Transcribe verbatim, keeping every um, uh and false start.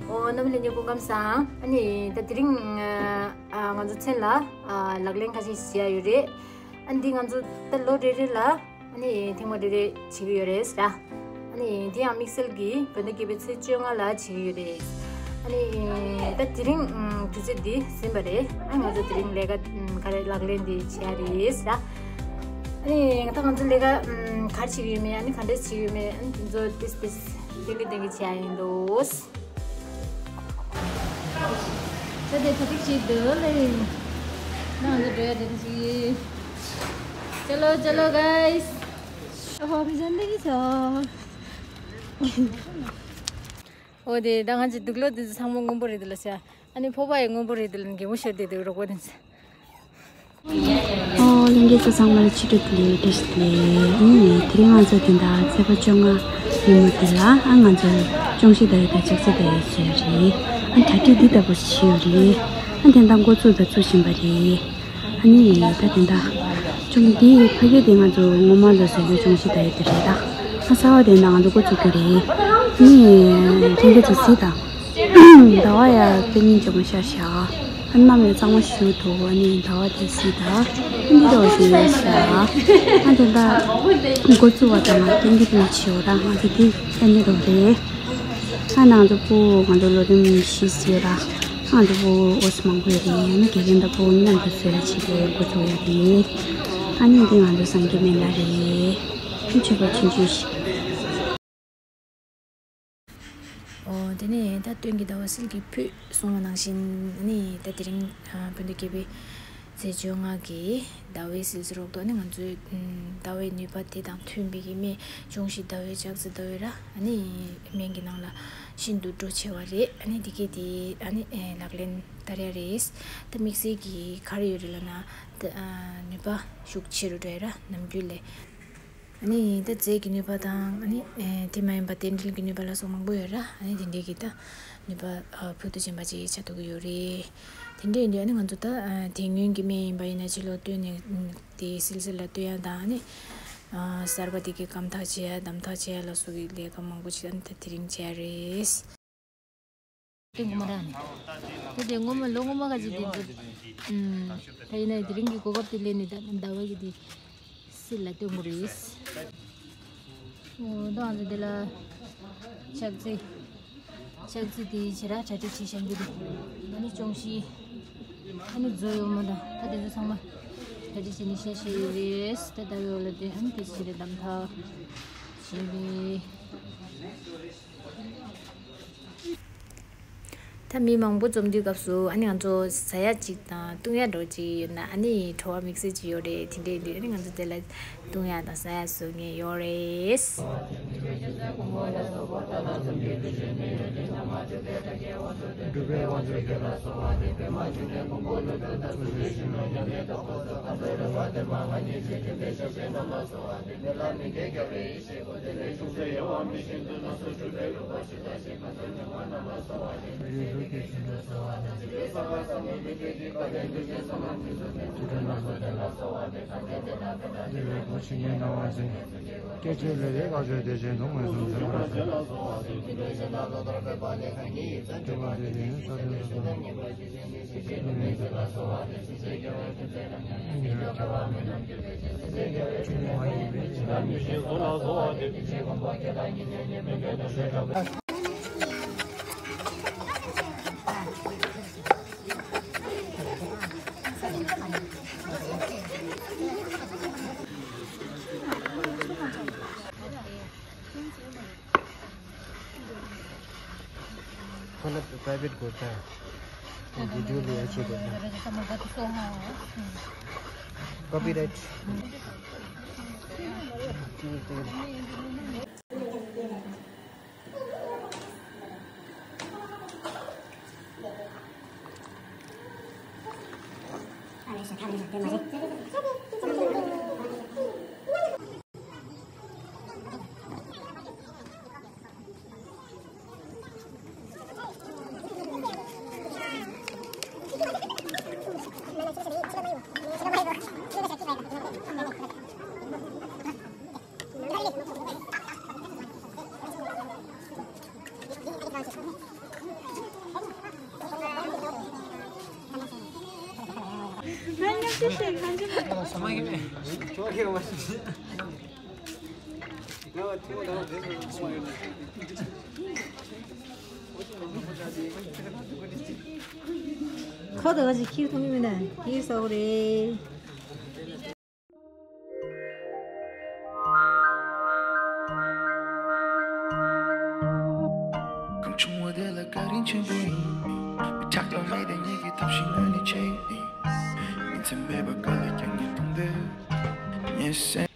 ཨོ། རྣམ་པ་ལྷན་རྒྱས་སྐུ་ཁམས་བཟང་། ཨ་ནི་ད་དེ་རིང་ཨ་ང་ཚོ་མཚན་ལ་ཨ་ལག་ལེན་ཁ་ཤས་ཤིག་བྱེད་ཡ་ཡོད་རེད། ཨ་ནི་འདི་ང་ཚོ་ད་ལོ་རེ་རེ་ལ་ཨ་ནི་ཐེངས་མ་རེ་རེ་བྱེད་ཀྱི་ཡོད་རེད་ཟེར། ཨ་ནི་དེ་ཡང་དམིགས་བསལ་གྱིས་བོད་ཟླ་བརྒྱད་པའི་ཚེས་བཅོ་ལྔ་ལ་བྱེད་ཀྱི་ཡོད་རེད། ཨ་ནི་ད་དེ་རིང་དུས་ཚོད་འདི་ཟིན་པ་རེད། ཨ་ང་ཚོ་དེ་རིང་ལས་ཀ་ག་རེ་ལག་ལེན་འདི་བྱེད་ཡ་རེད་ཟེར། ཨ་ནི་ད་ང་ཚོ་ལས་ཀ་ག་རེ་བྱེད་ཀྱི་ཡོད་མེད། ཨ་ནི་ག་འདྲས་བྱེད་ཀྱི་ཡོད་མེད། ཨ་ནི་དེ་ཚོ་ཏིས་ཏིས་སྟོན་གི་སྟོན་གི་བྱེད་ཡ་ཡིན་འདུག་ད་དེ་ཚོ་ཏིག་ཅིག་འདུག་ལེ། ནང་དུ་འགྲོ་ཡ་དེ་ཅིག་ཅ་ལོ་ཅ་ལོ་གཱིས། ཨོ་ཧོ་མི་ཟན་དེ་གི་ཚོ། ཨོ་དེ་ད་ང་ཚོ་དུག་ལོག་དེ་ཚོ་ཚང་མ་སྔོན་པོ་རེད་དེ་ལ་ཤ། ཨ་ནི་ཕོ་བ་ཡི་སྔོན་པོ་རེད་དེ་ལ་གད་མོ་ཤོར་དེ་དུག་རོགས་པ་དེ་ཚོ། ཨོ། ལྷན་རྒྱས་ཚོ་ཚང་མ་ལ་ཕྱི་དྲོ་བདེ་ལེགས། བཀྲ་ཤིས་བདེ་ལེགས། ཨ་ནི་དེ་རིང་ང་ཚོ་དེ་འདྲ་ཚེས་པ་བཅོ་ལྔ་ཉིན་མོ་དེ་ལ་ཨ་ང་ཚོ་ཅོང་ཞི་ཟླ་བའི་དང་ལྕགས་རྩི་ཟླ་བའི་བཟོས་རེད། ཨ་གྲ་སྒྲིག་འདི་ལྟ་བུ་བྱས་ཡོད་རེད། ཨ་དེ་འདྲ་འགོ་བཙུགས་དང་བཙུགས་བཞིན་པ་རེད། ཨ་ནི་ད་དེ་འདྲ་ཅོང་འདི་ཕ་གི་དེ་ང་ཚོ་ངོ་མ་ལོ་ཟེར་རྒྱུ་ཅོང་ཞི་ཟླ་བའི་དེ་རེད་ད། ཨ་གསར་པ་དེ་འདྲ་ང་ཚོ་འགོ་བཙུགས་རྒྱུ་རེད། ཨ་ནི་ལྷན་རྒྱས་ཚོ་གཟིགས་དང་། ཟླ་བ་ཡ་དཔེ་སྙིང་རྗེ་མོ་ཤར་ཤག་ཨ་གནམ་ཡང་གཙང་མ་ཞེ་པོ་འདུག་ཨ་ནི་ཟླ་བ་དེ་གཟིགས་དང་། ཨ་འདི་འདྲ་བ་ཞིག་ཡོད་ཤག་ཨ་དེ་འདྲ་འགོ་བཙུགས་པ་དང་སྟོན་གྱི་སྟོན་གྱི་བྱེད་འོ་ར། ང་ཚོ་དེ་ཨ་འདི་འདྲ་རེད། ཨ་ང་ཚོ་སྤུ་ང་ཚོ་ལོ་རིམ་བཞི་ཡོད་ར། ཨ་ང་ཚོ་སྤུ་འོ་ཙམ་མང་པོ་ཡོད་རེད། ཨ་ནི་དགེ་རྒན་དང་སྤུ་མཉམ་དུ་བཟོས་ལ་བྱེད་དེ་འགོ་བཙུགས་ཡོད་རེད། ཨ་ནི་འདི་ང་ཚོ་སངས་རྒྱས་སྨན་བླ་རེད། མཆོད་པ་ཆུང་ཆུང་ཞིག་ཨོ། དེ་ནས་ད་སྟོན་གྱི་ཟླ་བ་གསེར་གྱི་ཕུད་གསུངས་པ་ནང་བཞིན་ནི་ད་དེ་རིང་ཨ་བོད་ཟླ་བརྒྱད་པའི་ཚེས་བཅོ་ལྔ་གི་ཟླ་བའི་གསེར་གསེར་འོག་ཏུ་ནི་ང་ཚོའི་ཨ་ཟླ་བའི་ནུས་པ་དེ་དང་མཐུན་པའི་གི་སྨན་ཅོང་ཞི་ཟླ་བའི་ལྕགས་རྩི་ཟླ་བའི་ར། ཨ་ནི་སྨན་གྱི་ནང་ལ་ཤིན་ཏུ་སྤྲོ་ཆེ་བ་རེད། ཨ་ནི་དེ་གས་དེ་ཨ་ནི་ཨེ་ལག་ལེན་བསྟར་ཡ་རེད། ད་དམིགས་བསལ་གྱི་ག་རེ་ཡོད་རེད་ལབ་ན། ད་ཨ་ནུས་པ་ཤུགས་ཆེ་རུ་འགྲོ་ཡ་ར་ནམ་རྒྱུན་ལས། ཨ་ནི་ད་རྫས་ཀྱི་ནུས་པ་དང་། ཨ་ནི་ཨེ་དེ་མ་ཡིན་པ་རྟེན་འབྲེལ་གྱི་ནུས་པ་ལ་སོགས་མང་པོ་ཡོད་ར། ཨ་ནི་དེ་འདྲའི་གི་ད་ནུས་པ་ཨ་ཕུལ་དུ་ཕྱིན་པ་ཅིག་ཆགས་ཐུབ་ཀྱི་ཡོད་རེད། དེ་འདྲ་ཡིན་དུས་ཨ་ནི་ང་ཚོ་ད་ཨ་དེ་སྔོན་གྱི་སྨན་ཡིན་པ་ཡིན་ན་ཕྱི་ལོགས་བཏོན་ནས་ཨ་དེ་སིལ་སིལ་ལ་བཏོན་ཡ་དང་། ཨ་ནི་ཨ་གསར་པ་དེ་གི་སྐམ་ཐག་བྱེད་ཡ་འདམ་ཐག་བྱེད་ཡ་ལ་སོགས་ཀྱི་ལས་ཀ་མང་པོ་ཅིག་ཨ་ནི་ད་དེ་རིང་བྱས་རེད། དེ་ངོ་མ་རང་། དེ་དེ་ངོ་མ་ལོ་ངོ་མ་ག་ཅིག་དེ་འདུག་ཨུམ། ད་ཡིན་ན་དེ་རིང་གི་གོ་སྐབས་དེ་ལེན་ནས་ད་ཟླ་བ་གི་དེ་སིལ་ལ་སྟོན་དགོས་རེད། ཨོ་ད་ང་ཚོ་དེ་ལ་ལྕགས་རྩི། ལྕགས་རྩི་དེ་ཕྱི་ར་གྲ་སྒྲིག་བྱས་བཞག་རྒྱུ་རེད། ཨ་ནི་ཅོང་ཞི། ཨ་ནི་མཛོ་ཡོད་མ་འདྲ། ད་དེ་ཚོ་ཚང་མ་གྲ་སྒྲིག་བྱས་ནས་བཞག་བཞག་ཡོད་རེད། ད་ཟླ་བའི་འོག་ལ་དེ་ཨ་ནི་དེ་ཕྱི་ར་འདམ་ཐག་བྱས་རེད། ད་མི་མང་པོ་འཛོམས་དུས་སྐབས་སུ་ཨ་ནི་ང་ཚོ་ཟ་ཡ་གཅིག་དང་བཏུང་ཡ་འདྲ་བོ་གཅིག་ཡོད་ན་ཨ་ནི་བྲོ་བ་དམིགས་བསལ་གཅིག་ཡོད་རེད། དེ་འདྲ་ཡིན་དུས་ཨ་ནི་ང་ཚོ་དེ་ལ་བཏུང་ཡ་དང་ཟ་ཡ་བཟོ་མཁན་ཡོད་རེད། ཁོ་ལ་private་གོ་ད། video་ལ་ཡ་ཆེ་གོ་ད། copyright། ཅི་ཞིག་གང་ཅི་མ། ཁོ་དང་ང་ཅིག་ཁྱིར་མཐོང་གི་མིན་ན་ཁྱིར་ཟ་གི་རེད། གང་བྱུང་བ་དེ་ལ་བཀའ་དྲིན་ཆེན་པོ་ཡིན། མི་ཆགས་ཐོག་མེད་དེ་ཉིད་ཀྱི་ཐབས་ཤེས་ངོས་ནས་བྱེད་ཡིན། ཉིན་མཚན་མེད་པར་དཀའ་ལས་ཀྱང་ངས་གཏོང་འདོད། ངས་སེམས།